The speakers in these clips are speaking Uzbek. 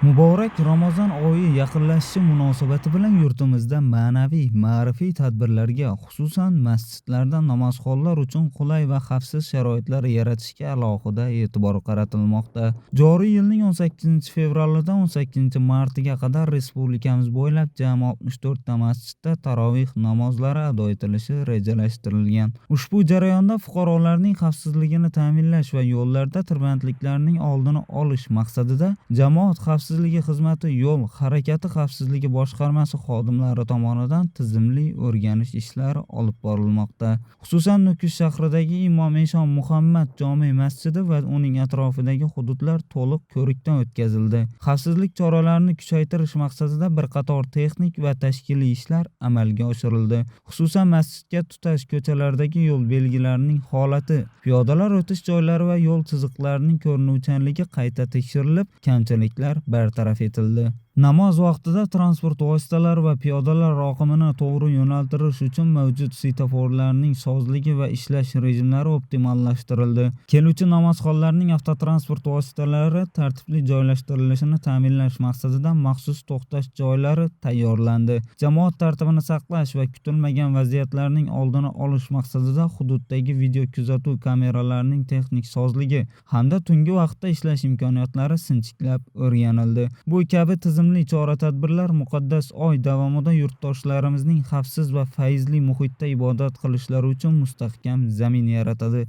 Muborak Ramazon oyi yaqinlashishi munosabati bilan yurtimizda ma'naviy, ma'rifiy tadbirlarga, xususan, masjidlarda namozxonlar uchun qulay va xavfsiz sharoitlar yaratishga alohida e'tibor qaratilmoqda. Joriy yilning 18 fevralidan 18 martiga qadar respublikamiz bo'ylab jami 64 ta masjidda taroveh namozlari ado etilishi rejalashtirilgan. Ushbu jarayonda fuqarolarning xavfsizligini ta'minlash va yo'llarda tirbandliklarning oldini olish maqsadida jamoat xavfsizligi xizmati yo'l harakati xavfsizligi boshqarmasi xodimlari tomonidan tizimli o'rganish ishlari olib borilmoqda. Xususan, Nukus shahridagi Imom Eshon Muhammad jome masjidi va uning atrofidagi hududlar to'liq ko'rikdan o'tkazildi. Xavfsizlik choralarini kuchaytirish maqsadida bir qator texnik va tashkiliy ishlar amalga oshirildi. Xususan, masjidga tutash ko'chalardagi yo'l belgilarining holati, piyodalar o'tish joylari va yo'l chiziqlarining ko'rinuvchanligi qayta tekshirilib, kamchiliklar bartaraf etildi. Namoz vaqtida transport vositalari va piyodalar oqimini to'g'ri yo'naltirish uchun mavjud svetoforlarning sozligi va ishlash rejimlari optimallashtirildi. Keluvchi namozxonlarning avtotransport vositalari tartibli joylashtirilishini ta'minlash maqsadida maxsus to'xtash joylari tayyorlandi. Jamoat tartibini saqlash va kutilmagan vaziyatlarning oldini olish maqsadida hududdagi video kuzatuv kameralarining texnik sozligi hamda tungi vaqtda ishlash imkoniyatlari sinchiklab o'rganildi. Bu kabi tizimli chora-tadbirlar muqaddas oy davomida yurtdoshlarimizning xavfsiz va fayzli muhitda ibodat qilishlari uchun mustahkam zamin yaratadi.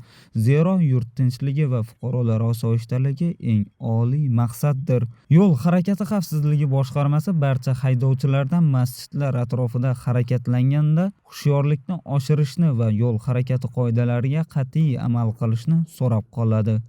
Zero yurt tinchligi va fuqarolar osoyishtaligi eng oliy maqsaddir. Yo'l harakati xavfsizligi boshqarmasi barcha haydovchilardan masjidlar atrofida harakatlanganda hushyorlikni oshirishni va yo'l harakati qoidalariga qat'iy amal qilishni so'rab qoladi.